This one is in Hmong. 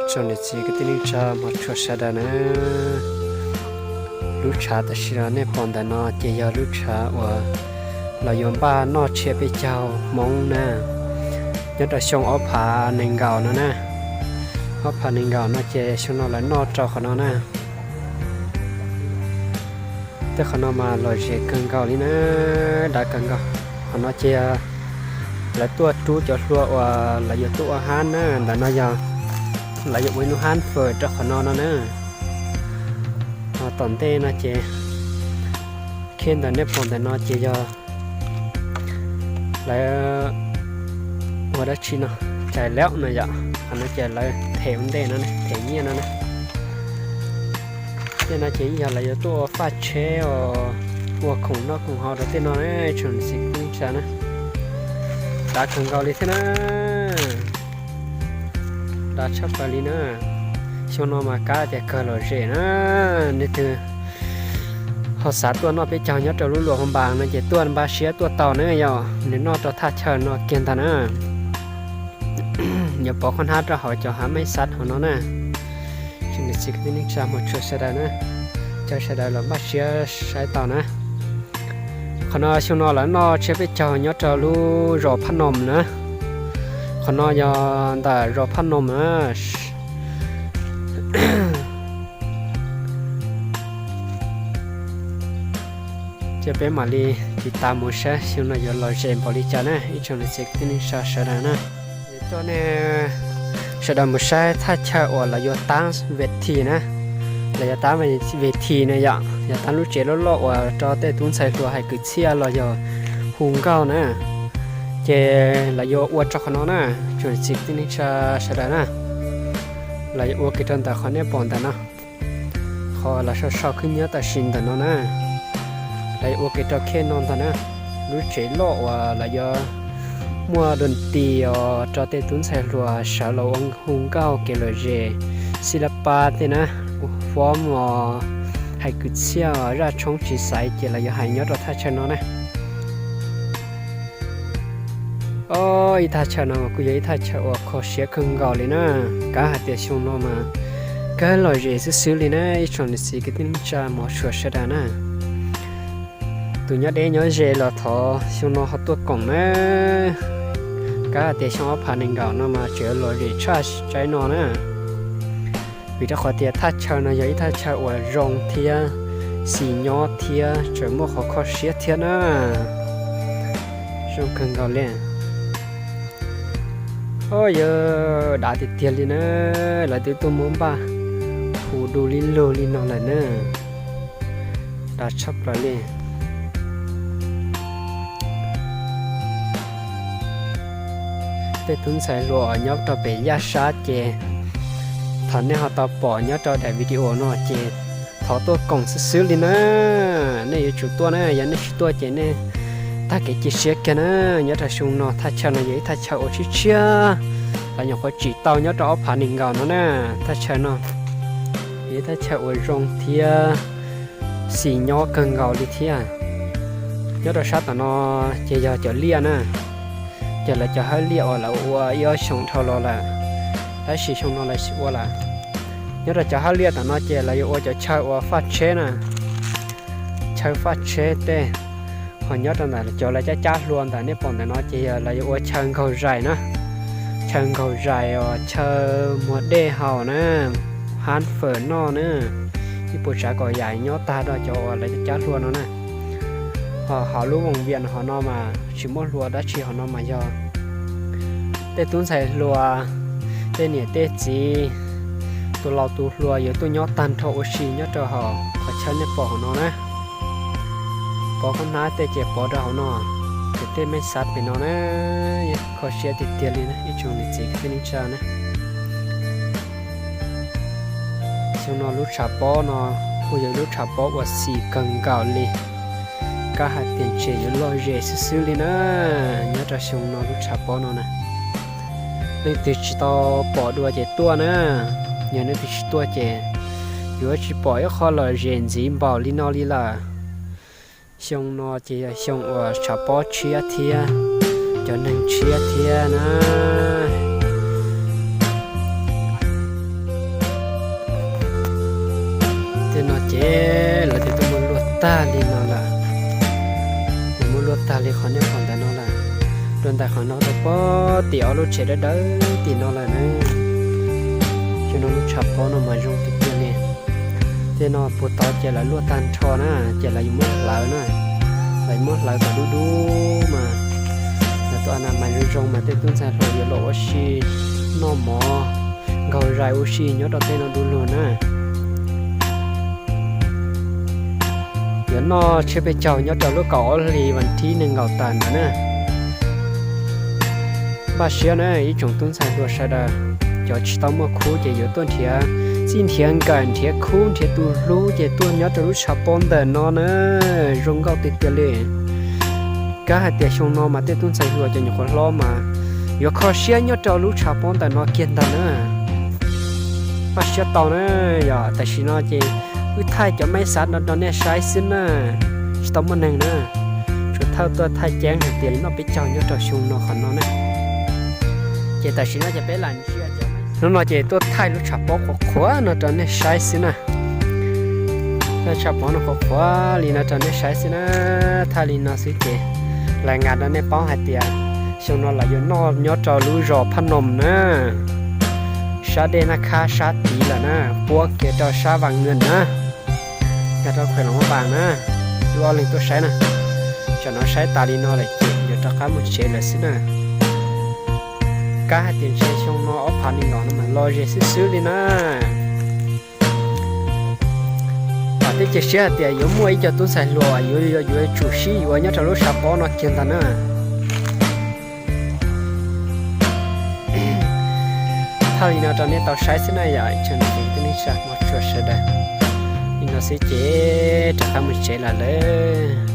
Tsoom niam txiv kwv tij neej tsa hmov tshua sawv daws na, lub tshav tam sim no nej pom ntawm no ces yog lub tshav uas los yuav npaj noj tshiab peb caug Hmoob na, nyob rau xyoo ob phav nees nkaum no na. Ob phav nees nkaum no ces xyoo no lawv noj rau qhov no na. Tej qhov no mas lom zem kawg nkaus li na, dav kawg nkaus. Qhov no ces lawv tuaj rub cov hlua uas lawv yuav tuaj ua hab na, ntawm no yog lawv yuav ua ib lub hab fawm rau qhov no no na. Ho tom ntej no ces khej ntawm nej pom ntawm no ces yog lawv ua dab tsi no, cais laub no yom, qhov no ces lawv them ua ntej no, them nyiaj no na. Tej no ces yog lawv yuav tuaj ua faj tsheb os, ua khoom noj khoom haus rau tej no na, tsoom niam txiv kwv tij neej tsa na. Dav kawg nkaus li thiab na, dav tshaj plaws li na. Xyoo no mas kav tias kawg lom zem na, leej twg ho xav tuaj noj peb caug nyob rau lub luam Hoo Npas no ces tuaj npaj siab tuaj tau na, yog nws noj rau thaj chaw no kiag ntag na. Yuav pov qhob hnab rau hauv cov hav mej xav hauv no na. Tsoom niam txiv kwv tij neej tsa hmov tshua sawv daws na, caw sawv daws los npaj siab saib tau na. Qhov no xyoo no lawv noj tshiab peb caug nyob rau lub zos Phaj Noom na. Qhov no yog ntawm zos Phaj Noom na. Ces peb mam li tiv tas mus saib xyoo no yuav lom zem npaum li cas na, ib tsoom niam txiv kwv tij neej tsa sawv daws na. Coj nej sawv daws mus saib thaj chaw uas lawv yuav tab ves this na. Lawv yuav tab ves this na yom, yuav tab lub tsev loj loj uas rau tej tub ntxhais hluas hais kwv txhiaj los yog hu nkauj na. Ces lawv yuav ua rau qhov no na, tsoom niam txiv kwv tij neej tsa sawv daws na. Lawv yuav ua kiag rau ntawm qhov nej pom ntawm no, qhov lawv sau sau khwb nyiab tam sim ntawm no na. Lawv yuav ua kiag rau khej no ntag na. Lub tsev loj uas lawv yuav muaj doo tis os rau tej tub ntxhais hluas sawv los ua hu nkauj kev lom zem, xib lab pab tej na, ua fob mos, hais kwv txhiaj os, zaj tshoob tsis xaiv ces lawv yuav hais nyob rau thaj chaw no na. Ob, ib thaj chaw no kuj yog ib thaj chaw uas kho siab kawg nkaus li na. Kav hais tias xyoo no mas kawg lom zem xwb xwb li na, ib tsoom niam txiv kwv tij neej tsa hmov tshua sawv daws na. Tus nyob deb nyob ze los thov xyoo no ho tuaj koom na. Kav hais tias xyoo ob phav nees nkaum no mas tseem lom zem tshaj tsaib no na. Vim rau qhov tias thaj chaw no yog ib thaj chaw uas zoo thiab xis nyob thiab tseem muaj qhov kho siab thiab na. Zoo kawg nkaus li. Os, yog dav tiag tiag li na, lawv twb tuaj muab npaj hu du li lug li no lawm na. Dav tshaj plaws li. Tej tub ntxhais hluas nyob rau pem yaj sab ces thaum nej ho tau pom nyob rau daim video no ces thov tuaj koom xwb xwb li na. Nej yuav tsum tuaj na, yog nej tsis tuaj ces nej tag kev cia siab kiag na. Nyob rau xyoo no thaj chaw no yog ib thaj chaw uas tshiab tshiab, lawv nyuam qhuav tsim tau nyob rau ob phav nees nkaum no na. Thaj chaw no yog ib thaj chaw uas zoo thiab xis nyob kawg nkaus li thiab. Nyob rau sab tom no ces yog cov liaj na, ces lawv cov hawb liaj uas lawv ua ib ob xyoos dhau los lawm, tab sis xyoo no lawv tsis ua lawm. Nyob rau cov hawb liaj tom no ces lawv yuav ua cov chaw uas faj tsheb na, chaw faj tsheb tej. Ho nyob rau ntawm cov lawv cab cab hlua ntawm nej pom ntawm no ces yog lawv yuav ua chaw nkaug zais na, chaw nkaug zais os, chaw muag dej haus na, hab fawm noj na, ib puas tsav kom yam nyob tag rau cov uas lawv cab cab hlua no na. Ho hauv lub voos vias hauv no mas tsis muaj hlua dab tsi, hauv no mas yog tej tub ntxhais hluas, tej niam tej txiv, tus laus tus hluas yuav tuaj nyob tag nrho ua si nyob rau hauv qhov chaw nej pom hauv no na. Pov qhob hnab tej ces pov rau hauv no, ces tej mej xav pem no na, kho siab tiag tiag li na ib tsoom niam txiv kwv tij neej tsa na. Xyoo no lub tshav pob no kuj yog lub tshav pob uas xis kawg nkaus li, kav hais tias tseem yuav lom zem xwb xwb li na. Nyob rau xyoo no lub tshav pob no na, leej twg tsis tau pom dua ces tuaj na, yog leej twg tsis tuaj ces yuav tsis pom ib qho lom zem ntxiv npaum li no li lawm. Xyoo no ces yog xyoo uas tshav pob tshiab thiab cov neeg tshiab thiab na. tag li no lawm. Nws muab luaj tag li qhov nej pom ntawm no lawm. Rau ntawm qhov no tau pom tim ob lub tsev dawb dawb tim no lawm na. Xyoo no lub tshav pob no mas zoo tiag tiag li. Tej no puag tod ces lawv luaj tag nrho na, ces lawv yuav muab hlawv na. Lawv muab hlawv kom dub dub mas lawv tuaj na mas zoo zoo mas tej tub ntxhais hluas yuav los ua si noj mov nkaug zais ua si nyob rau tej no du lug na. Yuav noj tshiab peb caug nyob rau lub kaum ob hlis vas thib nees nkaum tawm ntawd na. Npaj siab na ib tsoom tub ntxhais hluas sawv daws, cov tsis tau muaj khub ces yuav tuaj nrhiav txij nrhiav nkawm nrhiav khub nrhiav tus hlub ces tuaj nyob rau lub tshav pob ntawm no na. Zoo nkauj tiag tiag li. Kav hais tias xyoo no mas tej tub ntxhais hluas cov nyuam qhuav hlob mas yuav kho siab nyob rau lub tshav pob ntawm no kiag ntag na. Npaj siab tau na, yog tam sim no ces wb thaij cov maib xav no rau nej saib xwb na, tsis tau muaj neeg na. Tsuas thawj tuaj thaij ceeb hais tias noj peb caug nyob rau xyoo no qhov no na. Ces tam sim no ces peb lam ntsia cov, hnub no ces tuaj thaij lub tshav pob qhuav qhuav no rau nej saib xwb na. Thaij tshav pob no qhuav qhuav li no rau nej saib xwb na. Thaij li no xwb ces lam nqa rau nej paub hais tias xyoo no lawv yuav noj nyob rau lub zos Phaj Noom na, sab dej Naj Khab sab tid lawm na, puab kiag rau sab Vas Nwj na, nkag rau Khuem Los Vaj Vas na. Wb ob leeg tuaj saib na, tsam no saib tas li no lawm ces yuav rov qab mus tsev lawm xwb na. Kav hais tias ntshe xyoo no ob phav nees nkaum no mas los ze xwb xwb li na. Vam thiab cia siab hais tias yuav muaj ib co tub ntxhais hluas yuav, yuav tsum sib yuav nyob rau lub tshav pob no kiag ntag na. Thaij li no rau nej tau saib xwb na yom, tsoom niam txiv kwv tij neej tsa hmov tshua sawv daws. Li no xwb ces rov qab mus tsev lawm lauj.